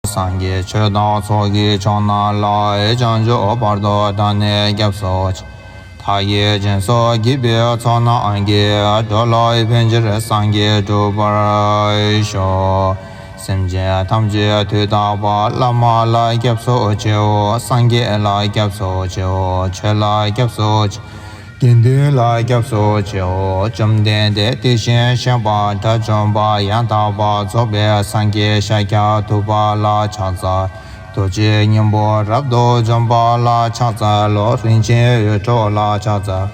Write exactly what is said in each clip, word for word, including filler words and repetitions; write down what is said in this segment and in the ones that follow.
སངས་རྒྱས་ཆོས་དང་ཚོགས་ཀྱི་མཆོག་རྣམས་ལ། བྱང་ཆུབ་བར་དུ་བདག་ནི་སྐྱབས་སུ་མཆི། མཐའ་ཡས་སྦྱིན་སོགས་བགྱིས་པའི་ཚོགས་རྣམས་ཀྱིས། འགྲོ་ལ་ཕན་ཕྱིར་སངས་རྒྱས་འགྲུབ་པར་ཤོག། སེམས་ཅན་ཐམས་ཅད་དུས་རྟག་པར། བླ་མ་ལ་སྐྱབས་སུ་མཆིའོ། སངས་རྒྱས་ལ་སྐྱབས་སུ་མཆིའོ། ཆོས་ལ་སྐྱབས་སུ་མཆི། དགེ་འདུན་ལ་སྐྱབས་སུ་མཆིའོ། བཅོམ་ལྡན་འདས་དེ་བཞིན་གཤེགས་པ་དགྲ་བཅོམ་པ་ཡང་དག་པར་རྫོགས་པའི་སངས་རྒྱས་ཤཱཀྱ་ཐུབ་པ་ལ་ཕྱག་འཚལ། རྡོ་རྗེ་སྙིང་པོ་རབ་ཏུ་འཇོམས་པ་ལ་ཕྱག་འཚལ་ལོ། རིན་ཆེན་འོད་འཕྲོ་ལ་ཕྱག་འཚལ་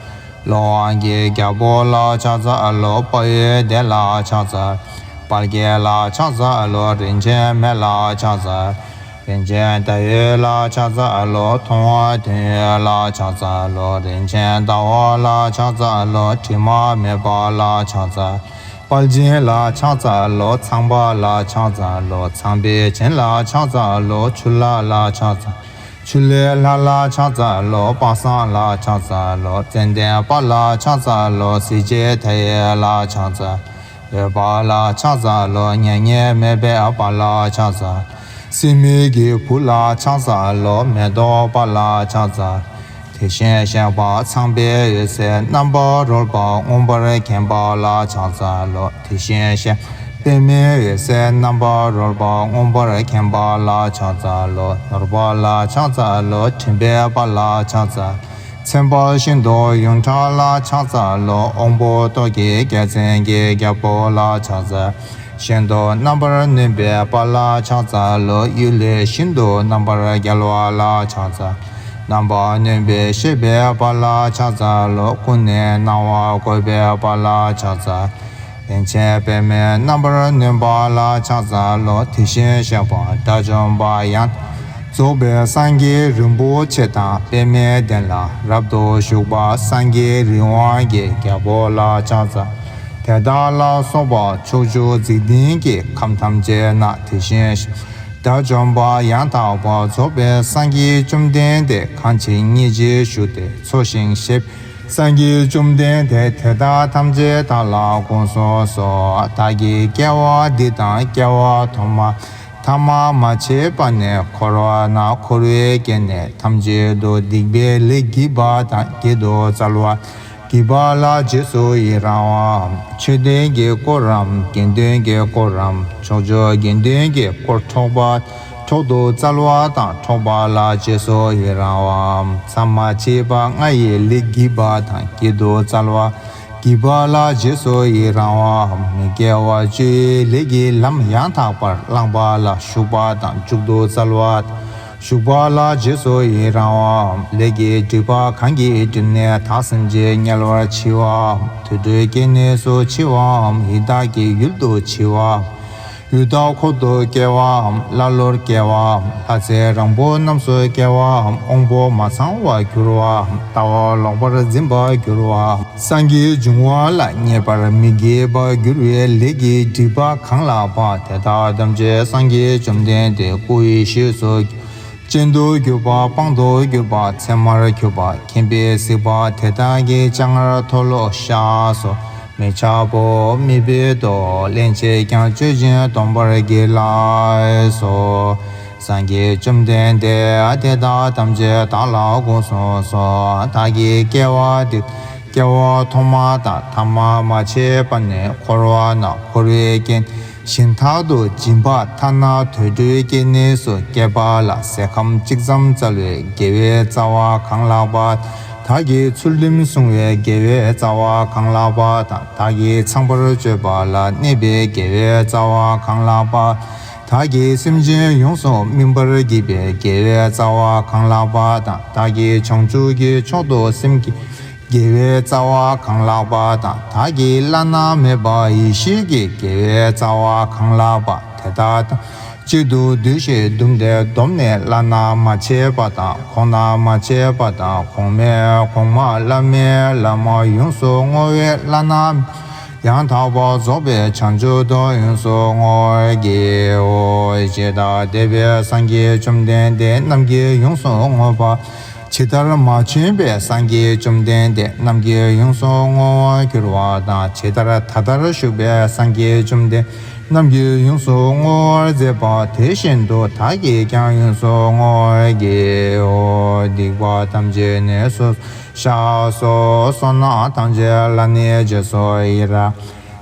ལོ། དབང་གི་རྒྱལ་པོ་ལ་ཕྱག་འཚལ་ལོ། དཔའ་བོའི་སྡེ་ལ་ཕྱག་འཚལ། དཔལ་དགྱེས་ལ་ཕྱག་འཚལ་ལོ། རིན་ཆེན་མེ་ལ་ཕྱག་འཚལ། རིན་ཆེན་ཟླ་འོད་ལ་ཕྱག་འཚལ་ལོ། མཐོང་བ་དོན་ཡོད་ལ་ཕྱག་འཚལ་ལོ། རིན་ཆེན་ཟླ་བ་ལ་ཕྱག་འཚལ་ལོ། དྲི་མ་མེད་པ་ལ་ཕྱག་འཚལ། དཔལ་སྦྱིན་ལ་ཕྱག་འཚལ་ལོ། ཚངས་པ་ལ་ཕྱག་འཚལ་ལོ། ཚངས་པའི་བྱིན་ལ་ཕྱག་འཚལ་ལོ། ཆུ་ལྷ་ལ་ཕྱག་འཚལ། ཆུ་ལྷའི་ལྷ་ལ་ཕྱག་འཚལ་ལོ། དཔལ་བཟང་ལ་ཕྱག་འཚལ་ལོ། ཙན་དན་དཔལ་ལ་ཕྱག་འཚལ་ལོ། གཟི་བརྗིད་མཐའ་ཡས་ལ་ཕྱག་འཚལ། འོད་དཔལ་ལ་ཕྱག་འཚལ་ལོ། མྱ་ངན་མེད་པའི་དཔལ་ལ་ཕྱག་འཚལ། སྲེད་མེད་ཀྱི་བུ་ལ་ཕྱག་འཚལ་ལོ། མེ་ཏོག་དཔལ་ལ་ཕྱག་འཚལ། དེ་བཞིན་གཤེགས་པ་ཚངས་པའི་འོད་ཟེར་རྣམ་པར་རོལ་པ་མངོན་པར་མཁྱེན་པ་ལ་ཕྱག་འཚལ་ལོ། དེ་བཞིན་གཤེགས་པདྨའི་འོད་ཟེར་རྣམ་པར་རོལ་པ་མངོན་པར་མཁྱེན་པ་ལ་ཕྱག་འཚལ་ལོ། ནོར་དཔལ་ལ་ཕྱག་འཚལ་ལོ། དྲན་པའི་དཔལ་ལ་ཕྱག་འཚལ། མཚན་དཔལ་ཤིན་ཏུ་ཡོངས་གྲགས་ལ་ཕྱག་འཚལ་ལོ། དབང་པོ་ཏོག་གི་རྒྱལ་མཚན་གྱི་རྒྱལ་པོ་ལ་ཕྱག་འཚལ། ཤིན་ཏུ་རྣམ་པར་གནོན་པའི་དཔལ་ལ་ཕྱག་འཚལ་ལོ། གཡུལ་ལས་ཤིན་ཏུ་རྣམ་པར་རྒྱལ་བ་ལ་ཕྱག་འཚལ། རྣམ་པར་གནོན་པའི་གཤེགས་པའི་དཔལ་ལ་ཕྱག་འཚལ་ལོ། ཀུན་ནས་སྣང་བ་བཀོད་པའི་དཔལ་ལ་ཕྱག་འཚལ། རིན་ཆེན་པདྨས་རྣམ་པར་གནོན་པ་ལ་ཕྱག་འཚལ་ལོ། དེ་བཞིན་གཤེགས་པ་དགྲ་བཅོམ་པ་ཡང་རྫོགས་པའི་སངས་རྒྱས་རིན་པོ་ཆེ་དང་། པདྨའི་གདན་ལ་རབ་ཏུ་བཞུགས་པ་སངས་རྒྱས་རི་དབང་གི་རྒྱལ་པོ་ལ་ཕྱག་འཚལ། དེ་དག་ལ་སོགས་པ་ཕྱོགས་བཅུའི་འཇིག་རྟེན་གྱི་ཁམས་ཐམས་ཅད་ན་དེ་བཞིན་གཤེགས་དགྲ་བཅོམ་པ་ཡང་དག་པར་རྫོགས་པའི་སངས་རྒྱས་བཅོམ་ལྡན་འདས་གང་ཇི་སྙེད་ཅིག་བཞུགས་ཏེ་འཚོ་ཞིང་གཞེས་སངས་རྒྱས་བཅོམ་ལྡན་འདས་དེ་དག་ཐམས་ཅད་བདག་ལ་དགོངས་སུ་གསོལ། བདག་གིས་སྐྱེ་བ་འདི་དང་སྐྱེ་བ་ཐོག་མ་ཐ་མ་མ་མཆིས་པ་ནས་འཁོར་བ་ན་འཁོར་བའི་སྐྱེ་གནས་ཐམས་ཅད་དུ་སྡིག་པའི་ལས་བགྱིས་པ་དང་། བགྱིད་དུ་སྩལ་བ་བགྱིས་པ་ལ་རྗེས་སུ་ཡི་རང་བའམ། མཆོད་རྟེན་གྱི་དཀོར་རམ། དགེ་འདུན་གྱི་དཀོར་རམ། ཕྱོགས་བཅུའི་དགེ་འདུན་གྱི་དཀོར་འཕྲོག་པ་འཕྲོག་ཏུ་སྩལ་བ་དང་། འཕྲོག་པ་ལ་རྗེས་སུ་ཡི་རང་བའམ། མཚམས་མ་མཆིས་པ་ལྔ་ཡི་ལས་བགྱིས་པ་དང་། བགྱིད་དུ་སྩལ་བ་བགྱིས་པ་ལ་རྗེས་སུ་ཡི་རང་བའམ། མི་དགེ་བ་བཅུ་ཡི་ལས་ཀྱི་ལམ་ཡང་དག་པར་བླངས་པ་ལ་ཞུགས་པ་དང་། འཇུག་ཏུ་སྩལ་བ་དང་། ཞུགས་པ་ལ་རྗེས་སུ་ཡི་རང་བའམ། ལས་ཀྱི་སྒྲིབ་པ་གང་གིས་བསྒྲིབས་ནས་བདག་སེམས་ཅན་དམྱལ་བར་མཆི་བའམ། དུད་འགྲོའི་སྐྱེ་གནས་སུ་མཆི་བའམ། ཡི་དྭགས་ཀྱི་ཡུལ་དུ་མཆི་བའམ། ཡི་དྭགས་འཁོར་དུ་སྐྱེ་བའམ། ཀླ་ཀློར་སྐྱེ་བའམ། ལྷ་ཚེ་རིང་པོ་རྣམས་སུ་སྐྱེ་བའམ། དབང་པོ་མ་ཚང་བར་གྱུར་བའམ། ལྟ་བ་ལོག་པར་འཛིན་པར་གྱུར་བའམ། སངས་རྒྱས་འབྱུང་བ་ལ་མཉེས་པར་མི་བགྱིད་པར་གྱུར་བའི་ལས་ཀྱི་སྒྲིབ་པ་གང་ལགས་པ་དེ་དག་ཐམས་ཅད་སངས་རྒྱས་བཅོམ་ལྡན་འདས་སྐུ་ཡི་ཞབས་སུ་སྤྱན་དུ་གྱུར་པ། དཔང་དུ་གྱུར་པ། ཚད་མར་གྱུར་པ། མཁྱེན་པས་གཟིགས་པ་དེ་དག་གི་སྤྱན་སྔར་མཐོལ་ལོ་བཤགས་སོ། མི་འཆབ་བོ་མི་འབད་དོ། སླན་ཆད་ཀྱང་སྤྱོད་ཅིང་སྡོམ་པར་བགྱིད་ལགས་སོ། སངས་རྒྱས་བཅོམ་ལྡན་འདས་དེ་དག་ཐམས་ཅད་བདག་ལ་དགོངས་སུ་གསོལ། བདག་གིས་སྐྱེ་བ་འདི་སྐྱེ་བ་ཐོག་མ་དང་ཐ་མ་མ་མཆིས་པ་ནས་འཁོར་བ་ན་འཁོར་བའི་སྐྱེ་གཞན་དག་ཏུ་སྦྱིན་པ་ཐ་ན་དུད་འགྲོའི་སྐྱེ་གནས་སུ་སྐྱེས་པ་ལ་ཟས་ཁམ་གཅིག་ཙམ་སྩལ་བའི་དགེ་བའི་རྩ་བ་གང་ལགས་པ། བདག་གིས་ཚུལ་ཁྲིམས་བསྲུང་བའི་དགེ་བའི་རྩ་བ་གང་ལགས་པ་དང་། བདག་གིས་ཚངས་པར་སྤྱོད་པ་ལ་གནས་པའི་དགེ་བའི་རྩ་བ་གང་ལགས་པ། བདག་གིས་སེམས་ཅན་ཡོངས་སུ་སྨིན་པར་བགྱིས་པའི་དགེ་བའི་རྩ་བ་གང་ལགས་པ་དང་། བདག་གིས་བྱང་ཆུབ་ཀྱི་མཆོག་ཏུ་སེམས་བསྐྱེད་དགེ་བའི་རྩ་བ་གང་ལགས་པ་དང་། བདག་གིས་བླ་ན་མེད་པ་ཡེ་ཤེས་ཀྱི་དགེ་བའི་རྩ་བ་གང་ལགས་པ། དེ་དག་གཅིག་ཏུ་བསྡུས་ཤིང་བཟླུམས་ཏེ་བསྡོམས་ནས་བླ་ན་མ་མཆིས་པ་དང་། གོང་ན་མ་མཆིས་པ་དང་། གོང་མའི་གོང་མ། བླ་མའི་བླ་མ། ཡོངས་སུ་བསྔོ་བས་བླ་ན་ཡང་དག་པར་རྫོགས་པའི་བྱང་ཆུབ་ཏུ་ཡོངས་སུ་བསྔོ་བར་བགྱིའོ། ཇི་ལྟར་འདས་པའི་སངས་རྒྱས་བཅོམ་ལྡན་འདས་རྣམས་ཀྱིས་ཡོངས་སུ་བསྔོས་པ། ཇི་ལྟར་མ་བྱོན་པའི་སངས་རྒྱས་བཅོམ་ལྡན་འདས་རྣམས་ཀྱིས་ཡོངས་སུ་བསྔོ་བར་འགྱུར་བ་དང་། ཇི་ལྟར་ད་ལྟར་བཞུགས་པའི་སངས་རྒྱས་བཅོམ་ལྡན་ རྣམས་ཀྱིས་ཡོངས་སུ་བསྔོ་བར་མཛད་པ་དེ་བཞིན་དུ་བདག་གིས་ཀྱང་ཡོངས་སུ་བསྔོ་བར་བགྱིའོ། སྡིག་པ་ཐམས་ཅད་ནི་སོ་སོར་བཤགས་སོ། བསོད་ནམས་ཐམས་ཅད་ལ་ནི་རྗེས་སུ་ཡི་རང་།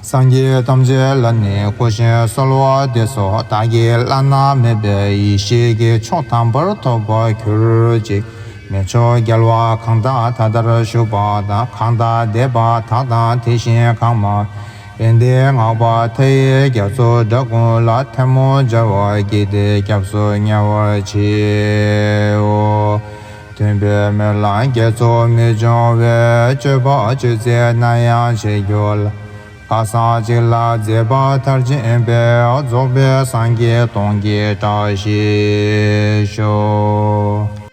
སངས་རྒྱས་ཐམས་ཅད་ལ་ནི་གུས་ཤིང་གསོལ་བ་འདེབས་སོ། བདག་གིས་བླ་ན་མེད་པའི་ཡེ་ཤེས་ཀྱི་མཆོག་དམ་པར་ཐོབ་པར་གྱུར་ཅིག། མི་མཆོག་རྒྱལ་བ་གང་དག་ད་ལྟར་བཞུགས་པ་དང་། གང་དག་འདས་པ་དག་དང་དེ་བཞིན་གང་མ་ཡོན་ཏན་བསྔགས་པ་མཐའ་ཡས་རྒྱ་མཚོ་འདྲ་ཀུན་ལ། ཐལ་མོ་སྦྱར་བར་བགྱིས་ཏེ་སྐྱབས་སུ་ཉེ་བར་མཆིའོ། མཐུན་པའི་སྨོན་ལམ་རྒྱ་མཚོ་མི་འབྱུང་བའི། སྤྱོད་པ་སྤྱོད་ཚེ་ནམ་ཡང་བྱེད་འགྱུར་ལ། སྐལ་བཟང་གཅིག་ལ་མཛད་པ་མཐར་ཕྱིན་པའི། རྫོགས་པའི་སངས་རྒྱས་སྟོང་གི་བཀྲ་ཤིས་ཤོག།